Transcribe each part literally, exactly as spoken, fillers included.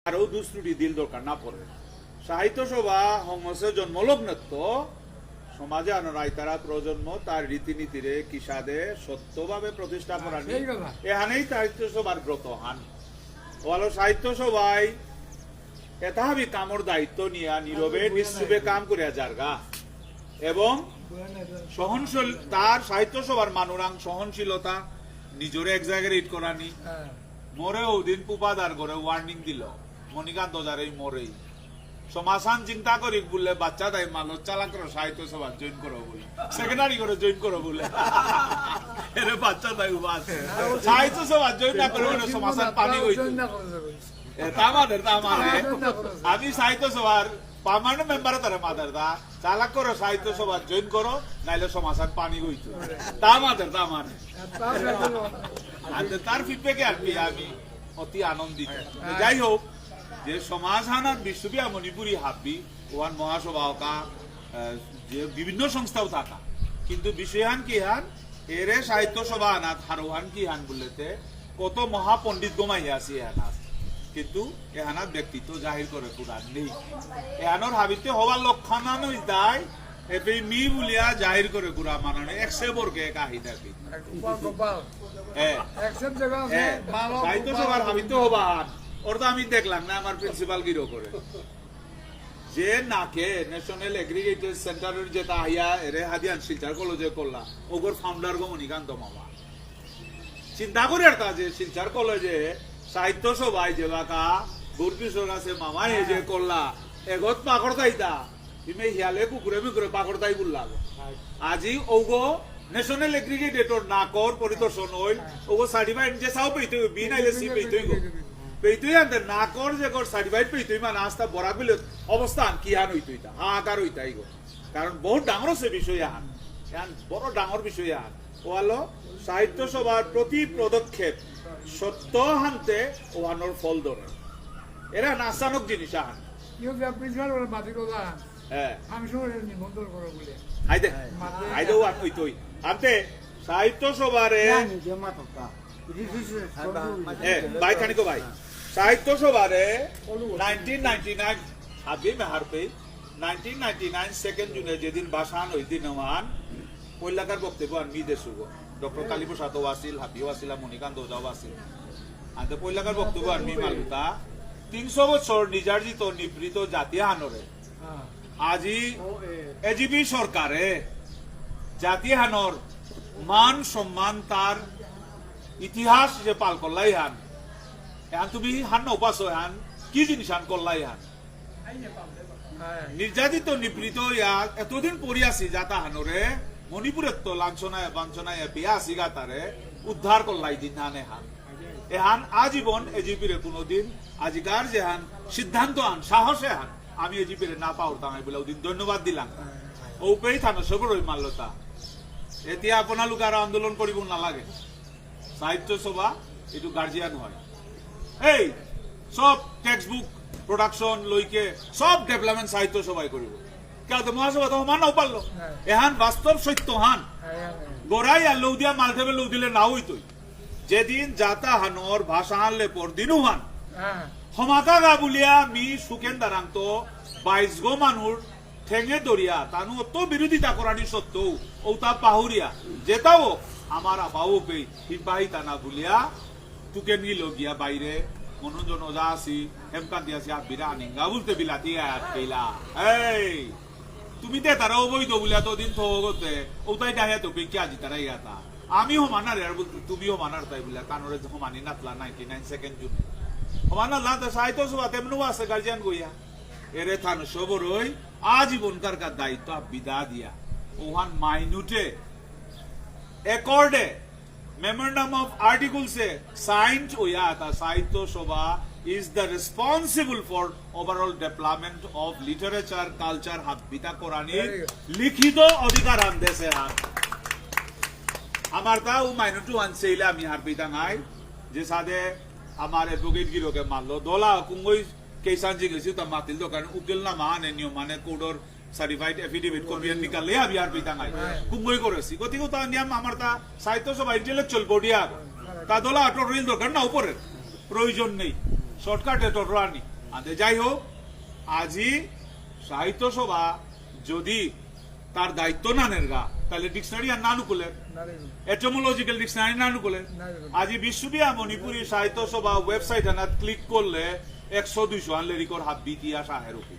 আরো দুষ ত্রুটি দিল দরকার না পড়ে। সাহিত্য সভা হঙসে জন্মলগ্নত্ব সমাজে আনর আইতারা প্রজন্ম তার রীতিনীতিরে কিসাদে সত্যভাবে প্রতিষ্ঠা করানি। সেই কথা। এহানেই সাহিত্য সভার ব্রত হান। ওয়ালো সাহিত্য সভায় এতাহাবি কামর দায়িত্ব নিয়া নীরবে নিশ্চুপে কাম করিয়া যারগা। এবং সহনশীল, তার সাহিত্য সভার মানুরাং সহনশীলতা, নিজরে এক্সাগারেট করানি। হ্যাঁ। মোরে ওদিন পুপাদার করে ওয়ার্নিং দিল, মণিকান্ত যারেই মোরেই। সমাসান চিন্তা করি বুলে বাচ্চা দাই মালো চালাক করে সাহিত্য সভা জয়েন করো বুলে, সেক্রেটারি করে জয়েন করো বুলে। এরে বাচ্চা দাই উবাস। সাহিত্য সভা জয়েন না করে বুলে সমাসান পানি হইতো। এ, তা মাদের, তা মানে। আমি সাহিত্য সভার পার্মানেন্ট মেম্বার তারে মাদের দা। চালাক করো সাহিত্য সভা জয়েন করো, নাইলে সমাসান পানি হইতো। তা মাদের, তা মানে। আর তার ফিডব্যাকে আর কি আমি অতি আনন্দিত। তো যাই হোক, যে সমাজ হানাত বিষ্ণুপ্রিয়া মণিপুরী হাব্বি, ওয়ান মহাসভা হকা, আহ, যে বিভিন্ন সংস্থাও থাকা। কিন্তু বিষয়হান কি হান, এরে সাহিত্য সভা আনাত হারোহান কি হান বললেতে, কত মহাপণ্ডিত গমাই আছে এহানাত। কিন্তু এহানাত ব্যক্তিত্ব জাহির করে কুরান নেই। এহানোর হাবিতে হবার লক্ষণ নই তাই, এপে মি বুলিয়া জাহির করে কুরা মানানে, একশে বর্গে এক আহি থাকি। গোপাল, গোপাল। এ। একশে জায়গা আছে, এ। বাবা, সাহিত্য গোপাল। সভার হাবিতে হবার, ওর তো আমি দেখলাম না, আমার প্রিন্সিপাল গিরো করে। যে নাকে ন্যাশনাল এগ্রিগেটেড সেন্টারের যেটা আইয়া এরে হাদিয়ান শিলচর কলেজে করলা, ওগর ফাউন্ডার গো মণিকান্ত মামা। চিন্তা করে আর তা যে শিলচর কলেজে সাহিত্য সভায় যে বাকা গৌরকিশোর আছে মামায় যে করলা, এগত পাকড় তাইতা, ইমে হিয়ালে কুকুরে মুকুরে পাকড় তাই বুললা। আজি ওগো ন্যাশনাল এগ্রিগেটেটর নাকর পরিদর্শন হইল, ওগো সার্টিফাইড যে সাও পেইতে হইব, বি নাইলে সি পেইতে হইব। পেইতে হইব আনতে নাকর যে কর সার্টিফাইড পেইতে হইব, মানে আস্তা বরাক বিলে অবস্থান কি হান হইতে হইতা, হাহাকার হইতা ইগো। কারণ বহুত ডাঙর আছে বিষয় আহান, এহান বড় ডাঙর বিষয় আহান। ওয়ালো সাহিত্য সভার প্রতি পদক্ষেপ সত্য হানতে ওহানোর ফল ধরে। এরা নাচানক জিনিস আহান। ইউ যা প্রিন্সিপাল ওরা মাটি কথা। হ্যাঁ। আমি সবাই নিমন্ত্রণ করো বলে। আইদে। মাটি আইদে ওয়ান ওই তুই। আনতে সাহিত্য সভারে। জানি যে মাতকা। এ, ভাই খানিকো ভাই। সাহিত্য সভারে নাইনটিন নাইনটি নাইন হাবি মেহারপে, নাইনটিন নাইনটি নাইন সেকেন্ড জুনে যেদিন ভাষণ ওই দিন ওয়ান, পয়লাকার বক্তব্য আর মি দেসুগো। ডক্টর কালীপ্রসাদ ওয়াসিল, হাবিও আসিল, মণিকান্ত ওঝাও আসিল। আনতে পয়লাকার বক্তব্য আর মি মালুতা, তিনশো বছর নির্যাতিত, নিপীড়িত জাতি হানরে। আজি এজিপি সরকারে জাতি হানর মান সম্মান তার ইতিহাস যে পাল করলাই হান, এহান তুমি হান না উপাস হান কি জিনিস হান করলাই হান? নির্যাতিত নিপীড়িত ইয়া এতদিন পড়ি আসি জাতা হানরে মণিপুরের তো লাঞ্ছনায় বাঞ্ছনায় বিয়া আসি গাতারে উদ্ধার করলাই দিন হানে হান। এহান আজীবন এজিপিরে কোনোদিন আজিকার যেহান সিদ্ধান্ত আন সাহসে হান আমি এজিপিরে না পাওর তাঙাই বলে ওদিন ধন্যবাদ দিলাম। ওপেই থানো সবরই মাল্যতা। এতিয়া আপোনালোকে আৰু আন্দোলন কৰিব নালাগে। সাহিত্য সভা এইটো গাৰ্জিয়ান হয়। এই সব টেক্সট বুক প্ৰডাকশ্যন লৈকে সব ডেভেলপমেণ্ট সাহিত্য সভাই কৰিব। কিয় তো মহাসভা তো সমান নাও পারলো। এহান বাস্তব সত্য হান। গড়াই আর লৌদিয়া মালঠেবে লৌদিলে নাও হইতই। যেদিন জাতা হানর ভাষা হানলে পরদিনু হান। হমাকা গা বুলিয়া মি সুখেন দারাংতো বাইশ গো মানুর ঠেঙে দরিয়া, তানু অত বিরোধিতা করানি সত্ত্বেও, ওতা পাহুরিয়া, যেতাও আমার আপাও পেই, হিবাহি তানা বুলিয়া, তুকেন গিল গিয়া বাইরে, মনোরঞ্জন ওঝা আসি, হেমকান্তি আসি, আবিরা আনিঙ্গা বুলতে বিলাতি আয়াত কেলা। এই, তুমি তে তারা অবৈধ বুলিয়া তো দিন থো গতে, ওতাই ডাহিয়া তো পেকি আজি তারা ইয়াতা। আমি হমানারে আর বলতে, তুমি হমানার তাই বুলিয়া, তানুরে হমানি নাতলা নাইনটি নাইন সেকেন্ড জুনে। হমানা লাতে সাহিত্য সভা তেমনু আছে গার্জিয়ান গইয়া। এরে থান সবরই আজীবনকার কা দায়িত্ব বিদা দিয়া। ওহান মাইনুটে, অ্যাকর্ডে, মেমোরেন্ডাম অফ আর্টিকলসে সাইন্ড ওয়া তা সাহিত্য সভা is the responsible for overall development of literature, culture হাব্বিতা করানি লিখিত অধিকার আন দেসে হান। আমার তা ও মাইনুটু আন সেইলে আমি হারপিতাঙাই যে সাদে আমার অ্যাডভোকেট গিরকে মারলো দলা কুঙ্গই কেসান জিগেসি তা মাতিল দোকান উকিল না মানে নিয়ম মানে কোডর সার্টিফাইড এফিডেভিট কপি আর নিকালে আবি আর পিতাঙাই। কুঙ্গই করেসি। গতিকে তা নিয়ম আমার তা সাহিত্য সভা ইন্টেলেকচুয়াল বডি আর। তা দলা আটো রিল দরকার না উপরে। প্রয়োজন নেই। শর্টকাটে তো রানি। আদে যাই হোক, আজি সাহিত্য সভা যদি তার দায়িত্ব না নেরগা, তাহলে ডিকশনারি আর না নুকুলে, না রে। এটিমোলজিক্যাল ডিকশনারি না নুকুলে। না রে। আজি বিষ্ণুপ্রিয়া মণিপুরী সাহিত্য সভা ওয়েবসাইট আনাত ক্লিক করলে একশো দুইশো আন লেরিকর হাব্বি ইতিহাস আহের উপর।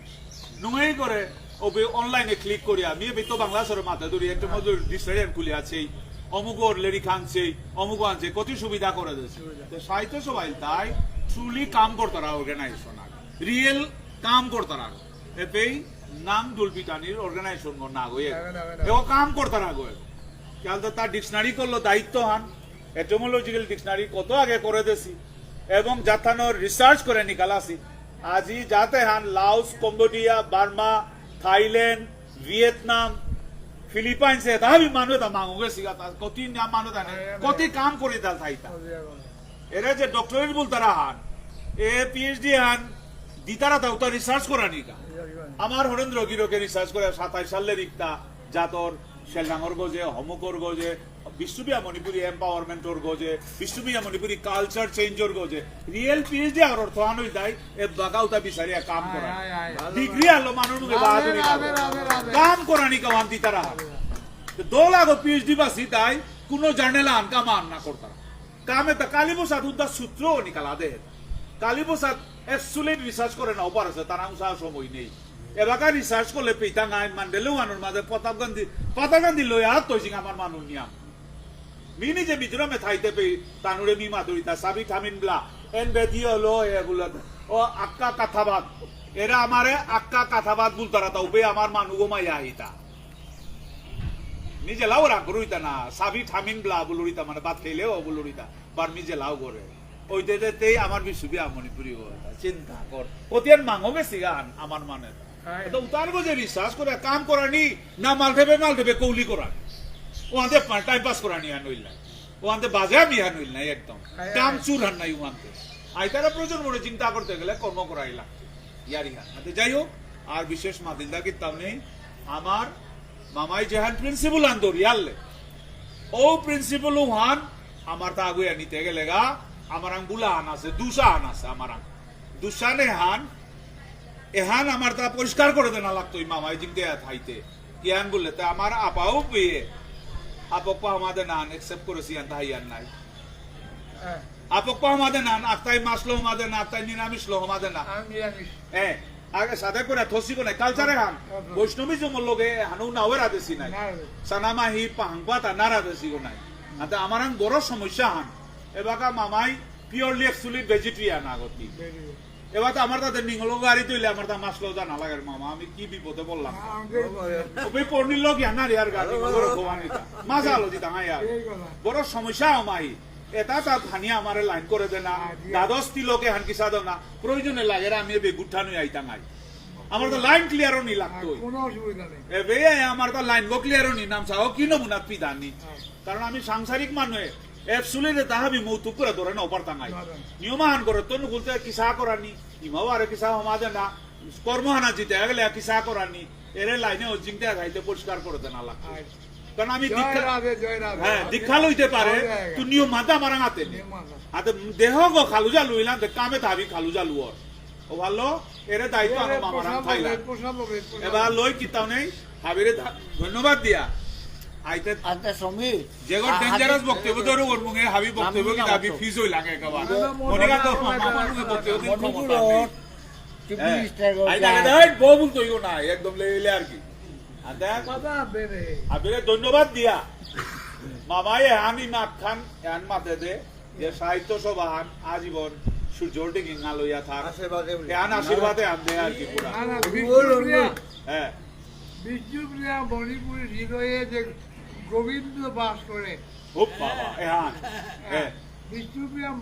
নুঙেই করে ওবে অনলাইনে ক্লিক করি আমি এবে তো বাংলা সরে মাথা ধরি, এটিমোলজি ডিকশনারি আন খুলে আছে, অমুকর লেরিক আনছে, অমুক আনছে, কত সুবিধা করে দিয়েছে। সুবিধা। তো সাহিত্য সভায় তাই ট্রুলি কাম করতারা অর্গানাইজেশন আগ, রিয়েল কাম করতারা আগ। এপেই নাম ডুলপিটানির অর্গানাইজেশন গো না গো এ। না, না, না। এও কাম করতারা গো এ। কেন তো তার ডিকশনারি করলো দায়িত্ব হান, এটিমোলজিক্যাল ডিকশনারি কত আগে করে দেছি এবং জাতানোর রিসার্চ করে নিকালাসি। আজি জাতে হান Laos, Cambodia, Burma, Thailand, Vietnam, Philippines, এ তাহাবি মানু এতা মাঙুগে সিগা তা, কতি না মানু তা নেই, হ্যাঁ, হ্যাঁ। কতি কাম করে দা থাইতা। হ্যাঁ, হ্যাঁ। এরা যে ডক্টরেট বুলতারা হান, এ পিএইচডি হান, দিতারা তা উতা রিসার্চ করানিকা। হ্যাঁ, হ্যাঁ। আমার হরেন্দ্র গিরকে রিসার্চ করে সাতাইশ সালে রিক্তা জাতর, সেলডাঙর গজে, হমুকর গজে, বিষ্ণুপ্রিয়া মণিপুরী এম্পাওয়ারমেন্টর গজে, বিষ্ণুপ্রিয়া মণিপুরী কালচার চেঞ্জর গজে, রিয়েল পিএইচডি আর অর্থ আনই দাই, এ বাকা উতা বিচারিয়া কাম করা। আয়, আয়, আয়। ডিগ্রি আলো মানুর মুখে রাধে, বাহাদুরি রাধে, কাম। রাধে, রাধে। কাম করানিকা ওয়ান দিতারা হান। রাধে, রাধে। তো দল আগো পিএইচডি বাসি তাই কোনো জার্নাল আন কাম আন না করতারা। কামে তা কালীপ্রসাদ উদ্ধার সূত্র নিকালা দে। কালীপ্রসাদ অ্যাবসলিউট রিসার্চ করে না ওপার আছে, তার আংশা সময় নেই। এবাকা রিসার্চ করলে পেইতাঙাই মান্ডেলে ওয়ানোর মাঝে প্রতাপ গান্ধী, প্রতাপ গান্ধী লয়া তৈজিং আমার মানু নিয়াম। মিনি যে মিজোরামে থাইতে পেই, তানুরে মি মাদুরিতা, সাবি থামিন ব্লা, এন বেদি হলো এগুলো, ও আক্কা কাথাবাদ। এরা আমারে আক্কা কাথাবাদ বুলতারা তা, উবে আমার মানু গো মায়া হিতা। মি জেলাও রাগ করুইতা না, সাবি থামিন ব্লা বুলুরিতা, মানে ভাত খেলেও বুলুরিতা, বার মি জেলাও করে। ওই দে দে তেই আমার বিষ্ণুপ্রিয়া মণিপুরী হতা, চিন্তা কর। কতিয়ান মাঙো গেছি গান, আমার মানে। হ্যাঁ। এটা উতার গজে রিসার্চ করে কাম করানি, না মালঠেপে মালঠেপে কৌলি করানি। ও আনতে টাইম পাস করানি আর নইল নাই। ও আনতে বাজে আমি আর নইল নাই একদম। হ্যাঁ, কাম হ্যাঁ। চুর হান নাই ও আনতে। আইতারা প্রজন্মরে চিন্তা করতে গেলে কর্ম করাই লাগতো। ইয়ারি হান। আতে যাই হোক, আর বিশেষ মাতিলদা কিতাম নেই। আমার মামাই যেহান প্রিন্সিপাল আন দরিয়ালে। ও প্রিন্সিপাল হান আমার তা আগুয়া নিতে গেলে গা, আমার আং বুলা হান আছে, দুসা হান আছে আমার আং। দুসানে হান, এহান আমার তা পরিষ্কার করে দেনা লাগতো এই মামাই জিংতে থাইতে। কিয়ান বললে, তা আমার আপাও পেয়ে, আপক পাহমাদে নান, একসেপ্ট করেছি আন তাহাই আর নাই। হ্যাঁ। আপক পাহমাদে নান, আক্তাই মাছ লো হমাদে না, আক্তাই নিরামিষ লো হমাদে না। আমি নিরামিষ। হ্যাঁ, আগে সাদে করে থসি কোনে, কালচারে হান। হ্যাঁ, হ্যাঁ। বৈষ্ণবিজম লগে হানু নাওয়ে রাধেসি নাই। না। সানামাহি পাহাংপা তা না রাধেসি গো নাই। আতে আমার আং বড় সমস্যা হান। এবাকা মামাই পিওরলি অ্যাকচুয়ালি ভেজিটেরিয়ান আগতি। ভেজিটেরিয়ান। এবার তো আমার তাতে নিঙলো গাড়ি তুইলে আমার তা মাছ লো জানা লাগে রে মামা, আমি কি বিপদে পড়লাম। না, আমি ওই পনির লোক ইয়ানা রে আর গাড়ি নিঙলো খোয়ানি তা। মাছ আলো দিতাম, হ্যাঁ, ইয়ার। এই কথা। বড় সমস্যা আমাই। এটা তা থানিয়ে আমারে লাইন করে দেনা। হ্যাঁ, জি। দ্বাদশ তিলকে হান কিসা দেনা। প্রয়োজনে লাগে রে, আমি এবে গুঠানো আইতাম আই। আমার তো লাইন ক্লিয়ারও নি লাগতো। হ্যাঁ, কোনো অসুবিধা নেই। এবে আমার তো লাইন গো ক্লিয়ারও নি, নাম চাও কি নমুনা পিদানি। হ্যাঁ। কারণ আমি সাংসারিক মানুষ, অ্যাবসুলিটলি তাহাবি মৌতুক করে ধরে না পারতাম নাই। না, না। নিয়ম আহান করে, তনু বলতে কিসা করানি, ইমাও আরে কিসা হমাদে না, কর্মহানা জিতে গেলে কিসা করানি, এরে লাইনে ও জিংতে থাইতে পরিষ্কার করে দেনা লাগতো। আচ্ছা। কারণ আমি জয় দীক্ষা, রাধে, জয় রাধে। হ্যাঁ, দীক্ষা লইতে পারে, হয়ে যায়গা। তো নিয়ম মাতা আমার হাতে নেই। নিয়ম মাতা। হাতে দেহ গো খালু জালু ইলাম, দে কামে থাবি খালু জালু ওর। ও ভালো, এরে দায়িত্ব এরে আনো মামারাং পোষাবো, থাইলা। এরে পোষাবো, এরে পোষাবো। এবার লই কিতাও নেই, হাবিরে ধা-, ধন্যবাদ দিয়া। আইতে আনতে সমীর, যেগো আ-, ডেঞ্জারাস হাবি বক্তব্য ধরে ওর মুঙে হাবি বক্তব্য আমি কিন্তু হাবি নামাতো। ফিজ হই লাগে একেবারে। না, না, মনে মনে রাখো, রাখো, মামা রাখো, মুঙে বক্তব্য দিন মনে ক্ষমতা রাখো। নেই। চিফ হ্যাঁ। মিনিস্টার গো আই যায়। তাকে দেখ, বউ বলতো ইগো না, একদম লে-, লে আর কি। আনতে বাবা বেরে। হাবিরে ধন্যবাদ দিয়া। মামাই এহানি মাত খান, এহান মাতে দে। যে সাহিত্য সভাহান আজীবন সূর্যর দিকে না লইয়া থাক। আশীর্বাদে উনি। এহান আশীর্বাদে আনতে আর কি পুরা। না, না, বিষ্ণুপ্রিয়া, হ্যাঁ। বিষ্ণুপ্রিয়া মণিপুরী হৃদয়ে যে গোবিন্দ বাস করে। ও বাবা, এহান। হ্যাঁ। হ্যাঁ। বিষ্ণুপ্রিয়া মণি-